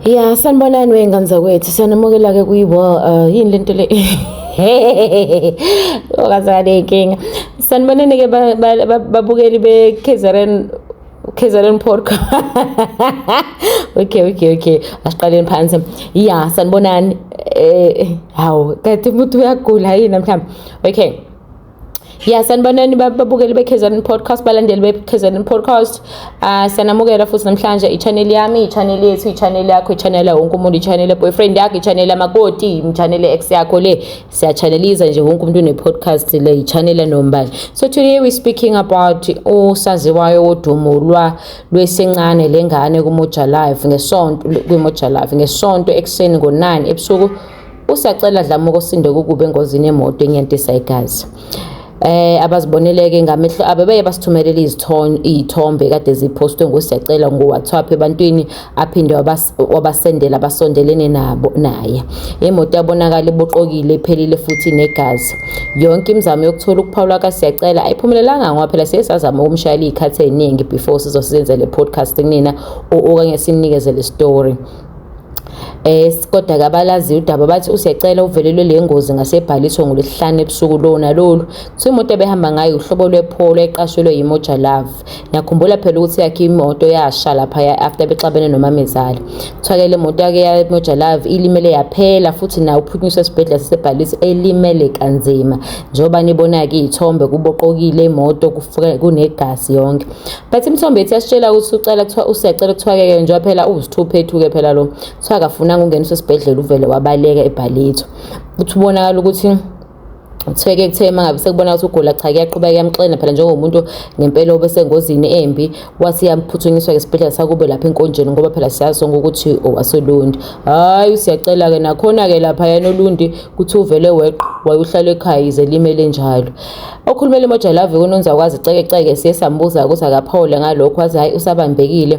Ya, sanibonani wey'ngane zakwethu, siyanamukela-ke kuyi-well yini lento le okazana ney'nkinga. Sanibonani-ke babukeli be-KZN KZN podcast. Okay, asiqaleni phansi. Ya, sanibonani. Hawu, kanti umuntu uyagula yini namhlanje? Okay. Ya, sanibonani babukeli be-KZN Podcast, balandeli be-KZN Podcast. Siyanamukela futhi namhlanje i-channel yami, i-channel yethu, i-channel yakho, i-channel wonke umuntu, i-channel ye-boyfriend yakho, i-channel yamakoti, i-channel ye-ex yakho le. Siya-channeliza nje wonke umuntu une-podcast le, i-channel yanombani. So today we speaking about usaziwayo wodumo lwa lwesencane lengane kuMoja Live ngesonto, kwiMoja Live ngesonto ekuseni ngo-9 ebusuku. USiyacela Dlamuka osinde kukube engozini yemoto enyantisa igazi. Abaziboneleke ngamehlo abebeye basithumelela izithombe kade ziphostwe nguSiyacela ngo-WhatsApp ebantwini, aphinde wabasendela abasondelene nabo naye. Imoto yabonakala iboqokile, iphelile futhi negazi. Yonke imizamo yokuthola ukuphawula kaSiyacela ayiphumelelanga ngoba phela siye sazama ukumshayela iy'khathi ey'ningi before sizosenza le podcast kunina okanye sinikeze le story. Kodwa-ke abalaziyo udaba bathi uSiyacela uvelelwe le ngozi ngasebhaliswa ngoLwesihlanu ebusuku lona lolu. Kuthiwa imoto ebehamba ngayo uhlobo lwePolo eqashelwe yiMoja Love. Ngiyakhumbula phela ukuthi yakhe imoto yasha lapha after bexabene nomamezala. Kuthiwa-ke le moto yake yaMoja Love ilimele yaphela futhi nayo uphuthunyiswe esibhedlela sasebhalisi elimele kanzima. Njengoba nibona-ke iy'thombe kuboqokile imoto kunegasi yonke. But imithombo yethu yasitshela ukuthi ucela kuthiwa uSiyacela kuthiwa-ke njengoba phela uwusithuphethu-ke phela lo. Kuthiwa akafunanga ukungeniswa esibhedlela, uvele wabaleka eBhalito. Kuthi ubonakala ukuthi kuthiwe-ke kuthe uma ngabe sekubona ukuthi ugula cha kuyaqhubeka kuyamxena phela njengomuntu ngempela obesengozini embi, wathi yamphuthunyiswa-ke esibhedlela sakube lapha enkonjeni ngoba phela siyazi sonke ukuthi owaseLundi. Hhayi uSiyacela-ke nakhona-ke laphayana oLundi kuthi uvele weqa wayohlala ekhaya yize limele njalo. Okhulumela iMoja Love uNonzakwazi Cekeceke siye sambuza ukuthi akaphawule ngalokho, wathi hhayi usabambekile,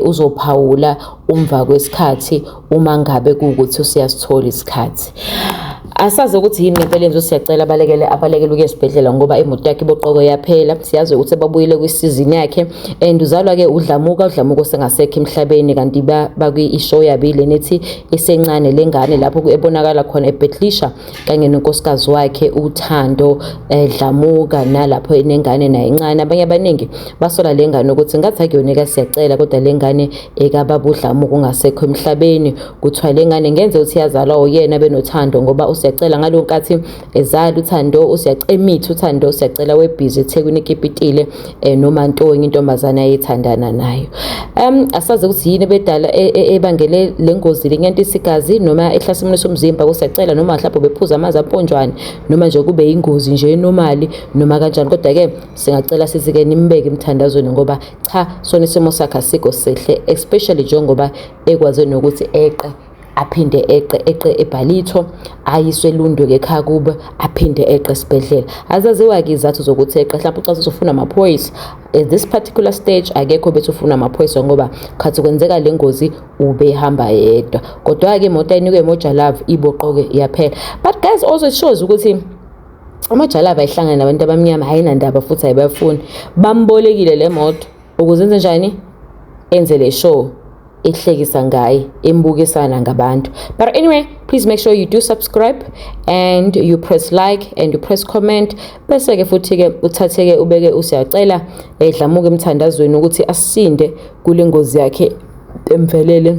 uzophawula umva kwesikhathi uma ngabe kuwukuthi usiyasithola isikhathi. Asazi ukuthi yini ngempela yenza uSiyacela abalekele ukuya esibhedlela ngoba imoto yakhe iboqoko yaphela. Siyazi ukuthi babuyile kwisizini yakhe and uzalwa-ke uDlamuka, uDlamuka osengasekho emhlabeni kanti bakwi-show yabo ile nethi isencane lengane lapho ebonakala khona ebhetlisha kanye nonkosikazi wakhe uThando Dlamuka nalapho enengane naye encane. Abanye abaningi basola le ngane ukuthi ngathi akuyona ekaSiyacela kodwa le ngane ekababa uDlamuka ungasekho emhlabeni. Kuthiwa le ngane ngenze ukuthi yazalwa uyena benoThando ngoba uSiyacela ngaleyo nkathi ezala uThando usiyacemithi uThando uSiyacela webhizi eThekwini ekipitile noma Ntonye intombazane ayethandana nayo. Asazi ukuthi yini ebedala ebangele le ngozi lenyantisa igazi noma ehlasimulisa umzimba kuSiyacela noma mhlawumbe bephuza amanzi amponjwane noma nje kube ingozi nje enomali noma kanjani, kodwa-ke singacela sithi-ke nimbeke emthandazweni ngoba cha sona isimo sakhe asikho sihle, especially njengoba ekwaze nokuthi eqe aphinde eqe eBhalitho ayiswe eLundwe ekhaya kubo aphinde eqe esibhedlela. Azaziwa-ke izathu zokuthi eqe, mhlawumbe ucathi uzofuna amaphoyisa. At this particular stage akekho bethi ufuna amaphoyisa ngoba khathi kwenzeka le ngozi ubehamba yedwa. Kodwa-ke imoto ayinikwe iMoja Love iboqoke yaphela. But guys, also it shows ukuthi iMoja Love ayihlangane nabantu abamnyama, ayinandaba futhi ayibafuni. Bambolekile le moto ukuze enze njani? Enze le show ehlekisa ngaye, embukisana ngabantu. But anyway, please make sure you do subscribe and you press like and you press comment, bese-ke futhi-ke uthathe-ke ubeke uSiyacela Dlamuka emthandazweni ukuthi asinde kule ngozi yakhe emvelele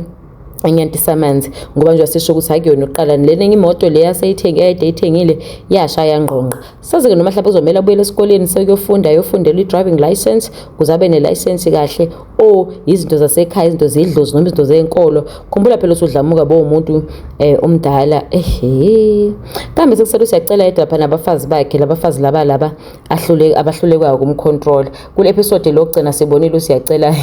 enyantisa amanzi, ngoba nje asisho ukuthi akuyona uqala lena imoto le yaseyithenge ayede eyithengile yashaya ngqongqa. Sazi-ke noma mhlawumbe uzomele abuyele esikoleni sekuyofunda ayofundela i-driving license ukuze abe ne-license kahle, or izinto zasekhaya, izinto zedlozi noma izinto zenkolo. Khumbula phela ukuthi uDlamuka bowumuntu omdala. Ehe, kambe sekusele uSiyacela yedwa lapha nabafazi bakhe, labafazi laba abahlulekayo ukumcontrol. Kule episode lokugcina sibonile uSiyacela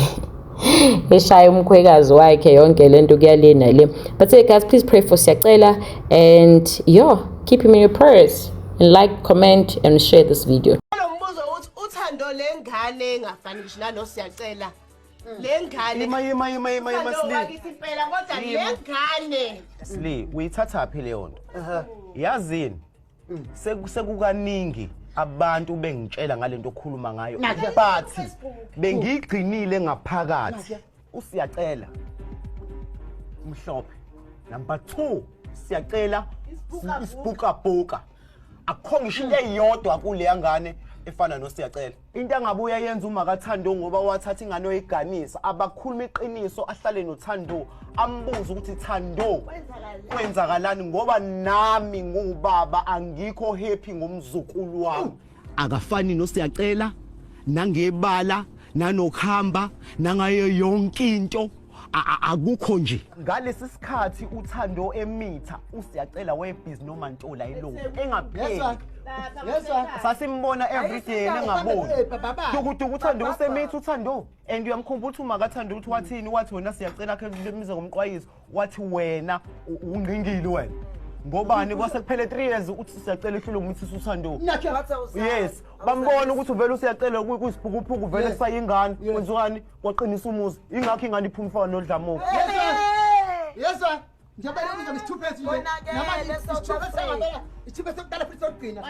eshaya umkhwekazi wakhe, yonke lento kuyale nale. But hey guys, please pray for Siyacela and yo, keep him in your prayers and like, comment and share this video. Lo mbuzo uthi uthando lengane engafani ngisho nanoSiyacela. Le ngane Ima, ima, ima, ima, ima. Uthando Sli. wakithi impela kodwa le ngane Sli, uyithathaphi leyo nto? Yazini, sekukaningi abantu bengitshela ngalento okhuluma ngayo, but bengiyigcinile ngaphakathi. USiyacela Mhlophe. Number 2 Siyacela isibhukabhuka. Akukho ngisho into eyodwa kuleya ngane efana noSiyacela. Into angabuya yenza uma kaThando ngoba wathatha ingane oyiganisa, abakhuluma iqiniso, ahlale noThando, ambuze ukuthi Thando kwenzakalani, ngoba nami ngubaba angikho happy ngomzukulu wami. Akafani noSiyacela nangebala nanokuhamba nangayo yonke into, akukho nje. Ngalesi sikhathi uThando emitha, uSiyacela wayebhizi noMantola yilokhu engapheli. Sasimbona everyday engaboni dukuduku uThando usemitha uThando, and uyamkhumbula ukuthi uma kaThando ukuthi wathini, wathi wena Siyacela khe lemize ngomqwayizo, wathi wena ungqingili wena ngobani, kwase kuphele 3 years uthi Siyacela ehlule umithisa uThando. Yes, bambona ukuthi uvele uSiyacela kuyisiphukuphuku vele kusayingane, kwenziwani, kwaqinisa umuzi, ingakho ingane iphuma ifana noDlamuka. Yes sir. Njengoba lokhu isithuphethu nje namanje isithuphethu sangabela isithuphethu sokuqala futhi sokugcina.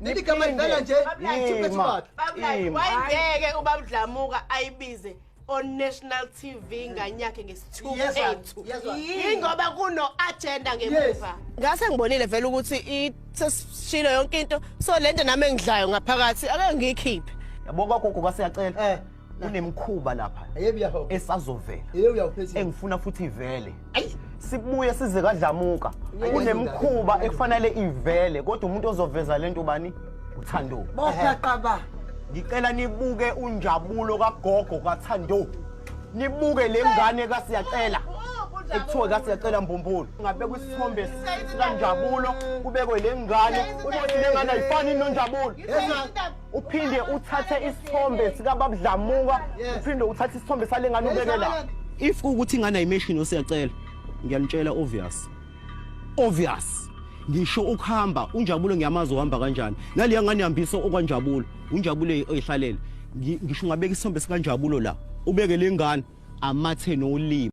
Leli gama livela nje isithuphethu baba. Wayengeke uBaba Dlamuka ayibize on national TV ingane yakhe ngesithuphethu, ingoba kuno agenda ngemuva. Ngase ngibonile vele ukuthi sesishilo yonke into, so lento nami engidlayo ngaphakathi ake ngiyikhiphe. Yabo kwagogo kaSiyacela kunemkhuba lapha esazovela engifuna futhi ivele, sibuye size kaDlamuka, kunemkhuba ekufanele ivele, kodwa umuntu ozoveza lento bani? uThando. Ngicela nibuke unjabulo kagogo kaThando, nibuke le ngane kaSiyacela ekuthiwa kaSiyacela mbumbulu. Ngabekwa isithombe sikaNjabulo, kubekwe le ngane, ukuthi le ngane ayifani noNjabulo. Uphinde uthathe isithombe sikaBabudlamuka, uphinde uthathe isithombe sale ngane ubeke la. If ukuthi ingane ayimeshi noSiyacela, ngiyanitshela obvious obvious ngisho ukuhamba uNjabulo ngiyamazi uhamba kanjani, naleya ngane ihambisa okwaNjabulo, uNjabulo oyihlalele. Ngisho ungabeka isithombe sikaNjabulo la, ubeke le ngane amathe nolimi.